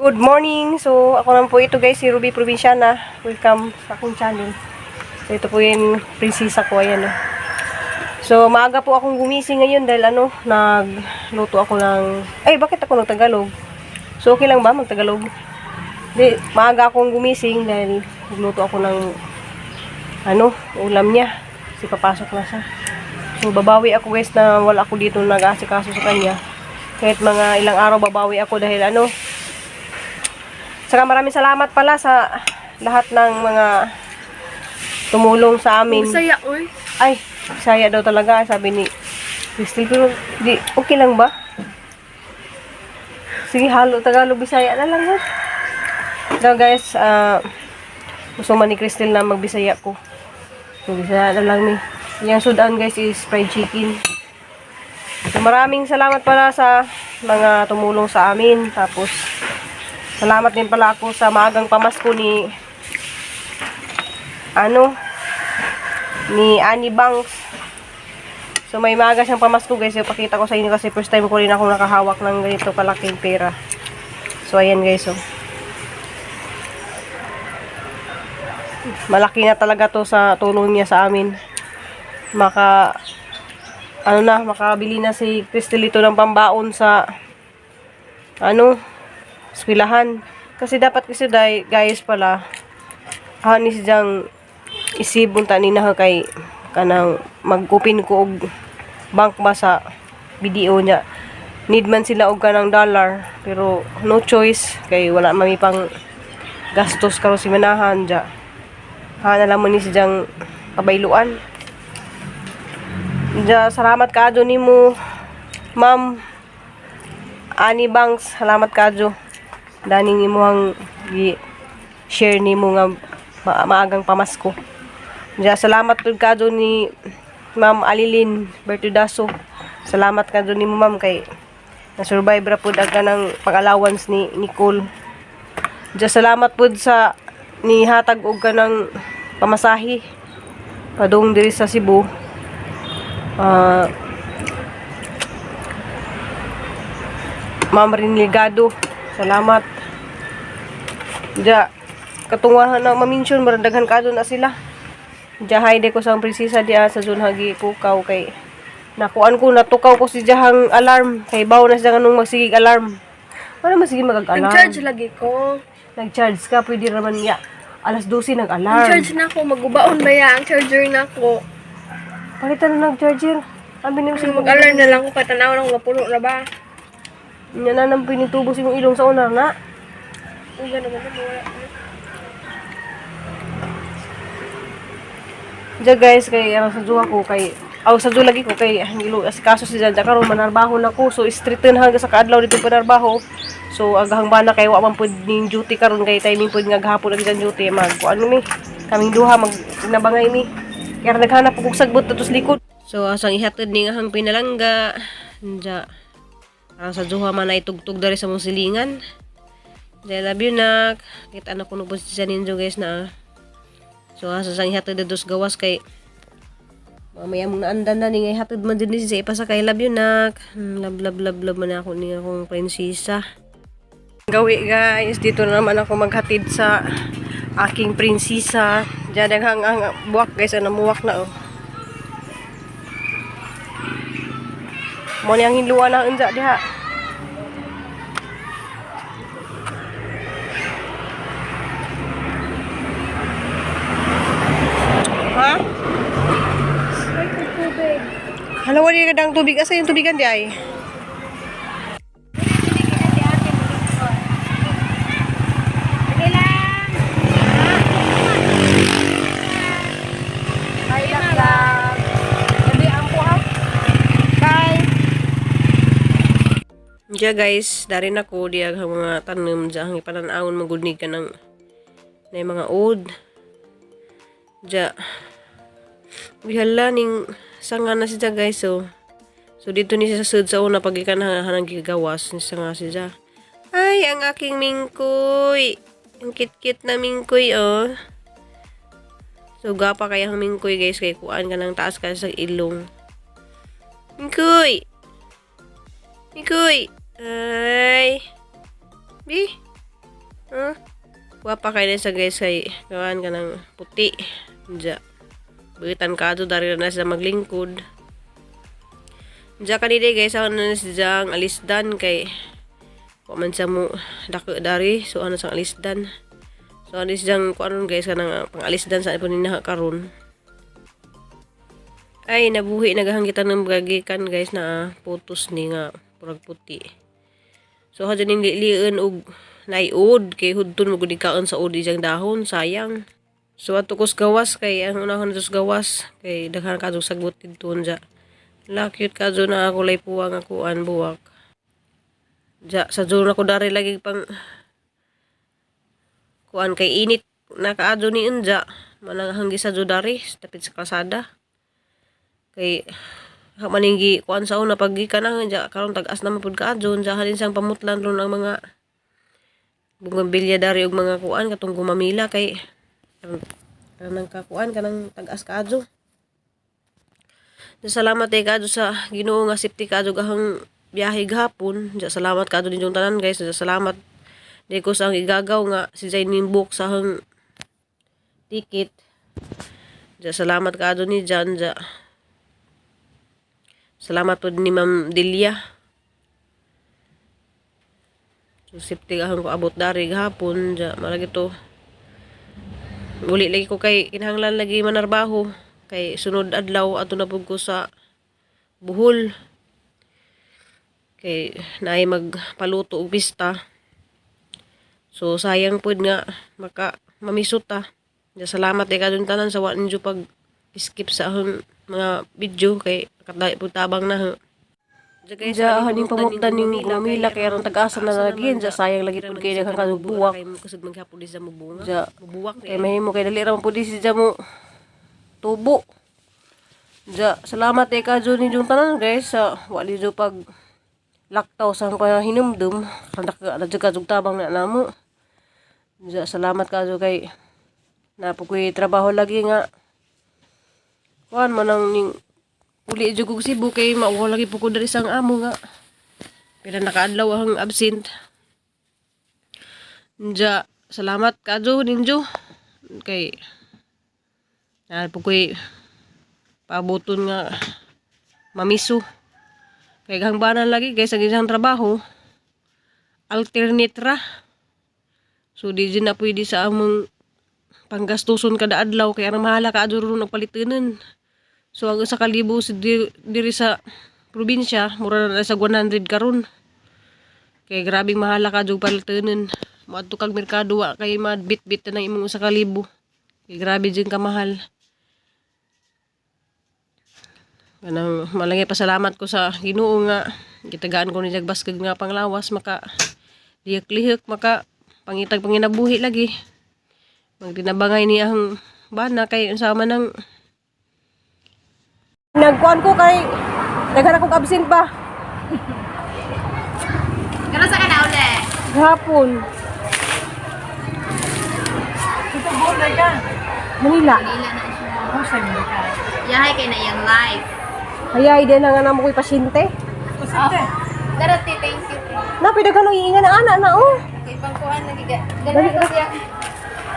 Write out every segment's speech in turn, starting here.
Good morning! So, ako naman po ito, guys, si Ruby Provinciana. Welcome sa akong channel. So, ito po yung prinsesa ko. Ayan, oh. So, maaga po akong gumising ngayon dahil ano, nagluto ako ng... Ay, bakit ako nagtagalog? So, okay lang ba magtagalog? Di, maaga akong gumising dahil nagluto ako ng ano, ulam niya. Kasi papasok na siya. So, babawi ako, guys, na wala ako dito nag-aasikaso sa kanya. Kahit mga ilang araw, babawi ako dahil ano. Saka maraming salamat pala sa lahat ng mga tumulong sa amin. Saya, oy. Ay, saya daw talaga, sabi ni Crystal. Pero, di, okay lang ba? Sige, halo Tagalog, Bisaya na lang. Ha? So, guys, gusto man ni Crystal na magbisaya ko. So, Bisaya na lang ni. Yung sudan, guys, is fried chicken. So, maraming salamat pala sa mga tumulong sa amin. Tapos, salamat din pala ako sa maagang pamasko ni ano, ni Annie Banks. So may maaga siyang pamasko, guys. So, pakita ko sa inyo kasi first time ko rin ako nakahawak ng ganito kalaking pera. So ayan, guys, so. Malaki na talaga to sa tulong niya sa amin. Maka ano na, makabili na si Cristelito ng pambaon sa ano, eskwelahan. Kasi dapat kasi dahil, guys, pala hanis diyang isibon ta ni na kay kanang mag-open ko og bank ba sa BDO niya. Need man sila og kanang dollar pero no choice kay wala mami pang gastos karon si manahan dya. Ha na lang mo ni siyang kabayluan. Dya, salamat kaadyo nimo, Ma'am Ani Banks, salamat kaadyo. Daning imuhang gi share nimo nga maagang pamasko. Diya, salamat pud kadyo ni Ma'am Alilin Bertudaso. Salamat kadyo nimo, ma'am, kay na-survive ra pud ang kanang pag-allowance ni Nicole. Diya, salamat pud sa nihatag og kanang pamasahi padung diri sa Cebu. Ma'am Renegado, salamat. Diya, katungahan na ma-mention, marandaghan kadyo na sila. Diya, hayde ko sa ang prinsesa diya sa Zunhagi Pukaw kay nakuan ko, natukaw ko si Jahang alarm. Kay baw na siya nung magsigig alarm. Wala masige mag-alarm. Nag-charge lagi ko. Nag-charge ka, pwede raman niya. Alas 12 nag-alarm. Nag-charge na ako. Magubaon ba ya ang charger na ako? Palitan na nag-charger. Abi niyo Kasi mag-alarm na lang ko. Katanaw lang mapuno na ba? Nya na nang pinitubo sa imong ilong sa una na. Uga naman na wala. Diya, guys, kay ano, sa duha ko kay aw sa duha lagi ko kay ang ilo asikaso si Janja karon manarbaho na ko. So streeten hanggang sa kaadlaw dito panarbaho. So agahang bana kay wa man pud ning duty karon kay timing pud nga gahapon ang dyan duty mag kuan mi. Kaming duha mag nabangay mi. Kaya naghanap og sagbot atos likod. So asang ihatid ni nga hang pinalangga. Diya. Aron sa duha man ay tugtog dari sa mong silingan. Diya, love you, nak. Kita na kuno po siya ninyo, guys, na. So asa sang ihatid dos gawas kay mamaya mong naandan na ni nga ihatid man din ni siya ipasakay. Love you, nak. Love, love, love, love man ako ni akong prinsesa. Gawi, guys, dito na naman ako maghatid sa aking prinsesa. Diyan daghang ang buwak, guys, ano muwak na oh. Mo ni ang hinluan na unja diha. Ha? Ay, tubig. Hala, wala ka dang tubig. Asa yung tubigan di ay? Sige lang. Bye, love. Hindi, ampo ha. Bye. Diya, guys, dari na ko diya ang mga tanom diya ang ipananawon magudnig ka ng na yung mga old. Diya. Uy, hala ning sanga na siya, guys, so. So dito ni siya sa sud sa una pag ikan hanang gigawas ni sanga siya. Ay, ang aking mingkoy. Ang kit-kit na mingkoy oh. So, gapa kaya ang mingkoy, guys, kay kuan ka ng taas ka sa ilong. Mingkoy! Mingkoy! Ay! Bi! Huh? Wapa kay na sa guys, kay gawan ka ng puti. Diya. Buitan ka ato dari na sila maglingkod. Diya kanina guys, ako na siya ang alisdan kay wa man siya mo dako dari, so ano sang alisdan. So ano siyang kuan guys, kanang pang-alisdan sa po nina karon. Ay, nabuhi nagahanggitan ng gagikan guys na putos ni nga purag puti. So hadyan ning lilian og naiod kay hudton mo gud kaon sa ud ijang dahon, sayang. So ato kos gawas kay ang unahon nato sa gawas kay daghan kadto sagbot didto ja. La, cute kadto na kulay puwa nga kuan buwak. Ja sa na ko dari lagi pang kuan kay init nakaadyo ni unja manang hanggi sa dari tapit sa kalsada. Kay ha maninggi kuan sa una paggikan na ja karon tag-as naman pud kaadyo ja halin sang pamutlan ron ang mga bugambilya dari og mga kuan katong gumamila kay kanang kakuan kanang tag-as kaadyo. Salamat eh kaadyo sa Ginoo nga safety kaadyo gahang biyahe gahapon. Ja salamat kaadyo ninyong tanan guys. Ja salamat di ko sa ang igagaw nga si Zainin book sa hang ticket. Ja salamat kaadyo ni Jan ja. Salamat pod ni Ma'am Delia. So, safety gahang ko abot dari gahapon ja marag ito. Uli lagi ko kay kinahanglan lagi manarbaho kay sunod adlaw ato na pud ko sa Bohol. Kay naay magpaluto og pista. So sayang pud nga maka mamisot ta. Ja salamat kay kadun tanan sa wa ninyo pag skip sa akong mga video kay kadai pud tabang na ha. Ja haning pamukdan ning gumamila kay aron tag-asa na lagi ja sayang lagi pud kay daghang kadug buwak. Kay kusog maghapon di siya mubunga. Ja Mubuwak kay mahimo kay dali ra man pud di siya mo tubo. Ja salamat kay kadyo ninyong tanan guys sa wa ninyo pag laktaw sa akong hinumdum kandak na jud kadug tabang na namo. Ja salamat kadyo kay naa ko'y trabaho lagi nga kuan man ang ning uli jud kog Cebu kay mauwaw lagi po ko diri sa amo nga pila nakaadlaw ang absent. Ja salamat kadyo ninyo kay naa po ko'y paaboton nga mamiso. Kay gahangbanan lagi guys ang isang trabaho alternate ra. So di jud na pwede sa among panggastuson kada adlaw kay ang mahala ka adto ron nagpalitanan. So ang 1,000 sa diri sa probinsya mura na sa 100 karon. Kay grabing mahala ka jud palitanan. Moadto kag merkado wa kay mabitbit na ng imong 1,000. Kay grabe jud kamahal. Kanang malangay pasalamat ko sa Ginoo nga gitagaan ko ni jag baskag nga panglawas maka lihok-lihok maka pangitag panginabuhi lagi. Magtinabangay niya ang bana kay unsa man ang nagkuan ko kay daghan akong absent ba. Karon sa ka na uli? Gahapon. Manila. Manila na siya. Yahay kay na iyang life. Hayay din na nga namo ko'y pasyente. Darati, thank you. Na pidaghan ang iingan na ana na oh. Kay pangkuhan lagi ga. Ganun ko siya.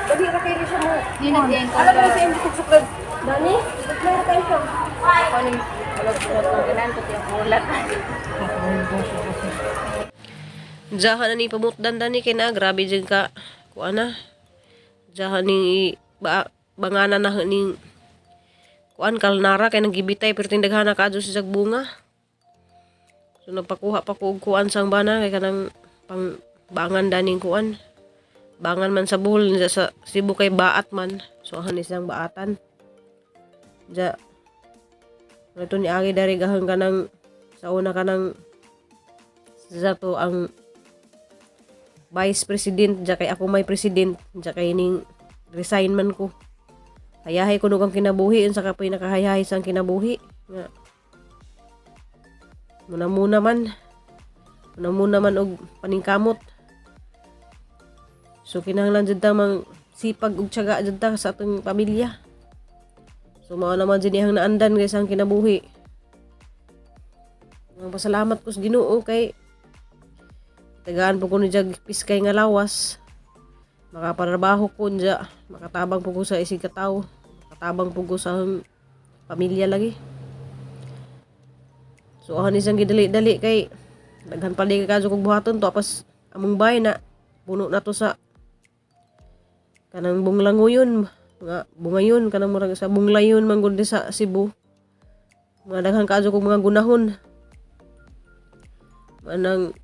Dali ra kay siya mo. Yun ang diyang Alam mo na sa imong suksok. Dani, meron kayo siya. Jahan na ni pamutdan dani kay na grabe jud ka kuan na. Jahan ni ba, bangana na ning kuan kalnara kay nagibitay perting daghan na kaadto sa bunga. So nagpakuha pa ko og kuan sang bana kay kanang pang bangan daning kuan. Bangan man sa Bohol sa Cebu kay baat man. So han isang baatan. Ja ito ni agi dari gahang kanang sa una kanang sa to ang vice president ja kay ako may president ja kay ning resign man ko. Hayahay ko ang kinabuhi unsa ka po'y nakahayahay sa kinabuhi nga muna muna man muna muna man og paningkamot. So kinahanglan jud ta mang sipag ug tiyaga jud ta sa atong pamilya. So mao naman jud iyang naandan guys ang kinabuhi. Ang pasalamat ko sa Ginoo kay tagaan po ko ni jag piskay nga lawas. Makapanarbaho ko dya, makatabang po ko sa isig katawo, makatabang po ko sa akong pamilya lagi. So ahan isang gidali-dali kay daghan pa di kadyo kog buhaton to apas among bay na puno na to sa kanang bunglangoyon, mga bungayon, kanang murag sa bunglayon man gud sa Cebu. Mga daghan kadyo kog mga gunahon. Manang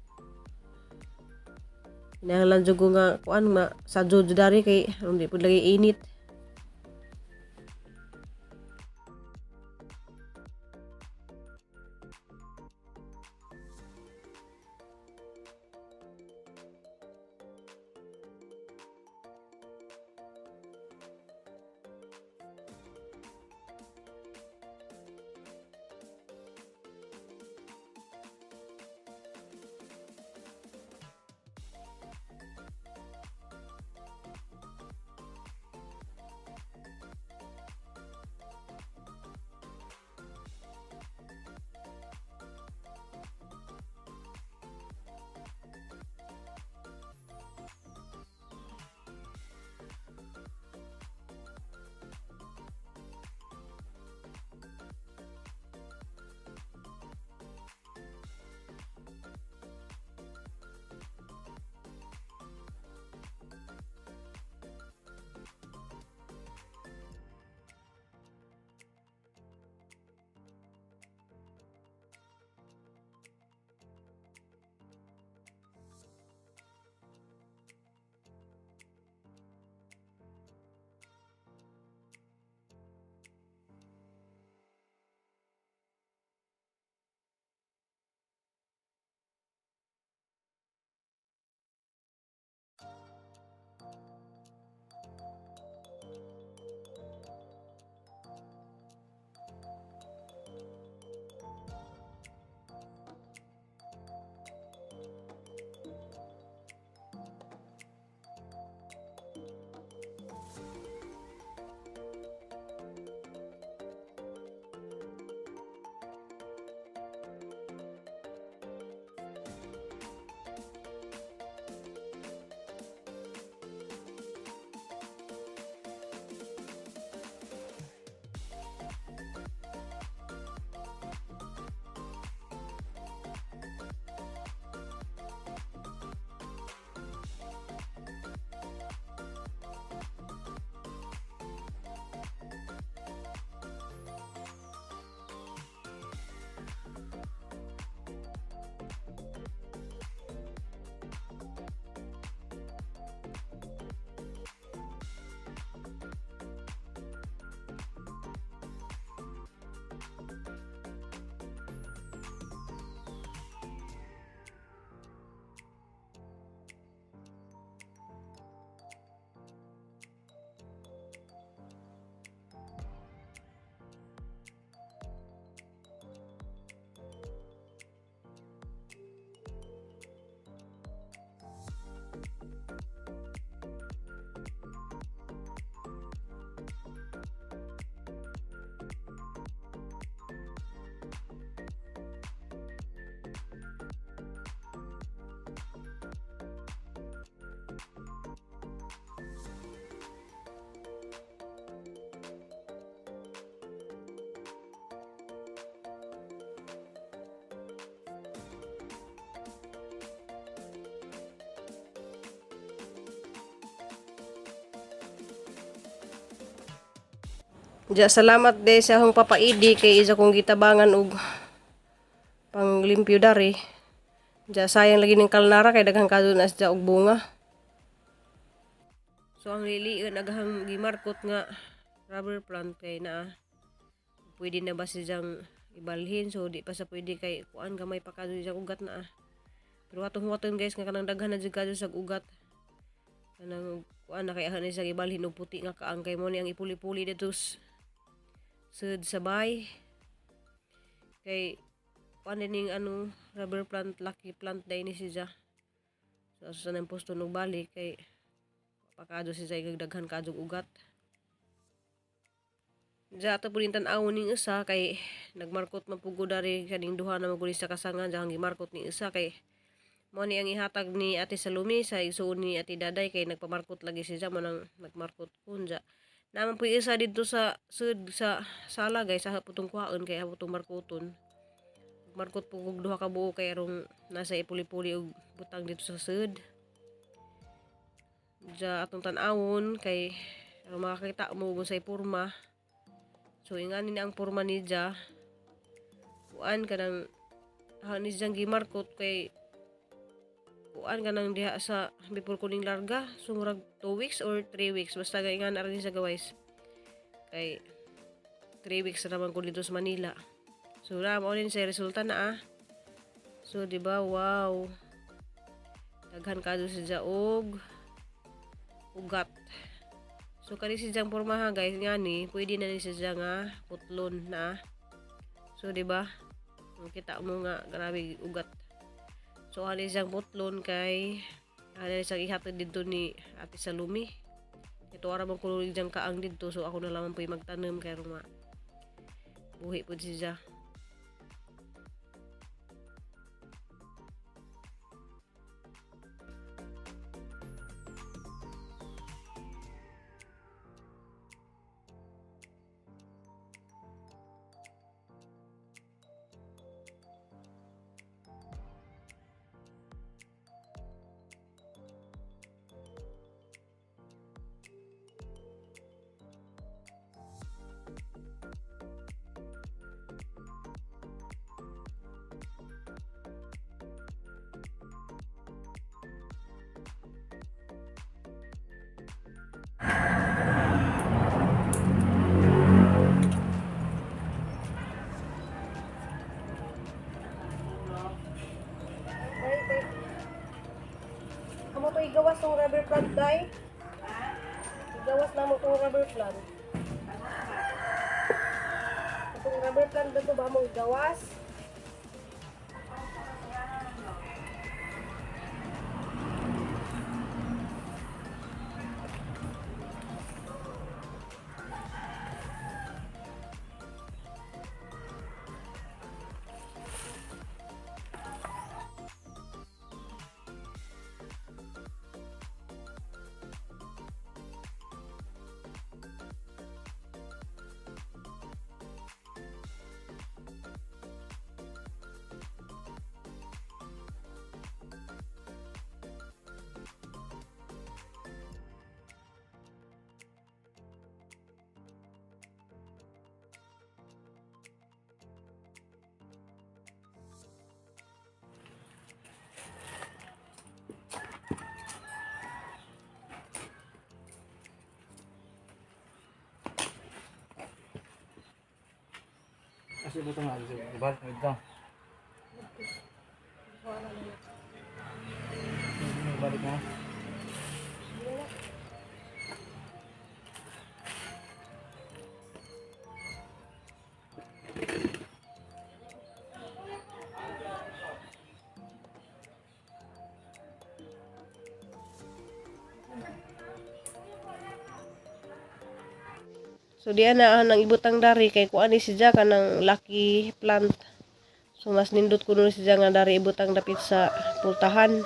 kinahanglan jud ko nga kuan ma sadyo jud dari kay aron di pud lagi init. Ja, salamat de sa akong papaidi kay isa kong gitabangan og panglimpyo dari. Ja, sayang lagi ning kalnara kay daghang kadto na siya og bunga. So ang lilion aghang gimarkot nga rubber plant kay naa pwede na ba siyang ibalhin, so di pa sa pwede kay kuan gamay pa kadto siya ugat na ah. Pero atong huwaton guys nga kanang daghan na jud kadto sa ugat. Kanang kuan na kay ahan ni siya ibalhin og puti nga kaang kay mo ni ang ipuli-puli didto sud sa bay. Kay kuan din ning ano rubber plant, lucky plant day ni siya. So asa nang posto nog balik kay pakado siya daghan kadto ugat. Diya ato pud tan-awon ning usa kay nagmarkot man pud ko dari kaning duha na man gud sa kasangan, diyang gimarkot ning usa kay Mo ni ang ihatag ni Ate Salome sa igsuon ni Ate Daday kay nagpamarkot lagi siya mo nang nagmarkot kun ja. Naman po isa dito sa sud sa sala guys, sa putong kuhaon kay hapotong markuton. Markot po og duha ka buo kay arong nasa ipuli-puli og butang dito sa sud. Ja atong tan-awon kay aron makakita mo kung say porma. So ingani na ang porma ni Ja. Kuan kanang ni siyang gimarkot kay kuan kanang diha sa before kuning larga. So murag 2 weeks or 3 weeks basta ga ingana ra ni sa gaways. Kay 3 weeks na naman ko dito sa Manila. So na mao din sa resulta na ah. So di ba, wow. Daghan ka si Ja og ugat. So kani si Jang pormaha guys ngani, pwede na ni si Jang nga putlon na. So di ba? Kita mo nga grabe ugat. So ani siyang putlon kay ani siyang ihatod didto ni Ate Salome. Ito ara man kuno diyang kaang didto, so ako na lamang po magtanom kay ruma. Buhi pud siya. Amo to igawas tong rubber plant dai. Igawas na mo tong rubber plant. Itong rubber plant na to ba mo igawas? Kasi butang na dito. Ibalik mo ito. Ibalik na. So diyan na ang ibutang dari kay kuan ni siya kanang lucky plant. So mas nindot kuno ni siya nga dari ibutang dapit sa pultahan.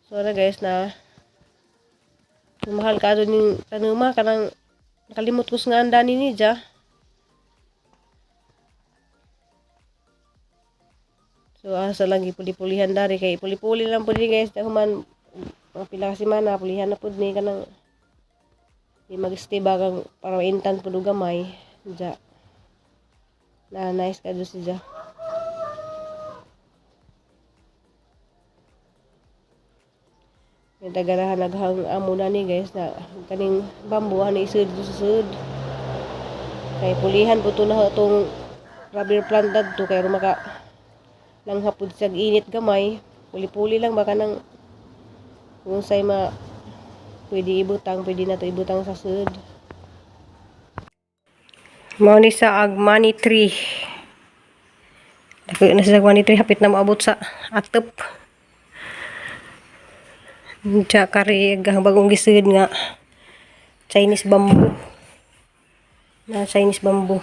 So na guys na mahal ka ning tanuma kanang nakalimot ko sa nga andani ni Ja. So asa lang gipuli-pulihan dari kay puli-puli lang pud ni guys human mga pila ka semana pulihan na pud ni kanang di mag-stay bagang para maintan pud og gamay ja. Na nice ka si Ja. May dagarahan naghang amo na ni guys na kaning bambu ani isud sa sud. Kay pulihan po to na itong rubber plant dadto kay aron maka langhapod siya init gamay. Puli-puli lang baka nang kung say ma pwede ibutang, pwede na to ibutang sa sud. Mao ni sa ag money tree. Dako na sa money tree hapit na moabot sa atop. Diya kari ang bagong gisud nga Chinese bamboo. Na Chinese bamboo.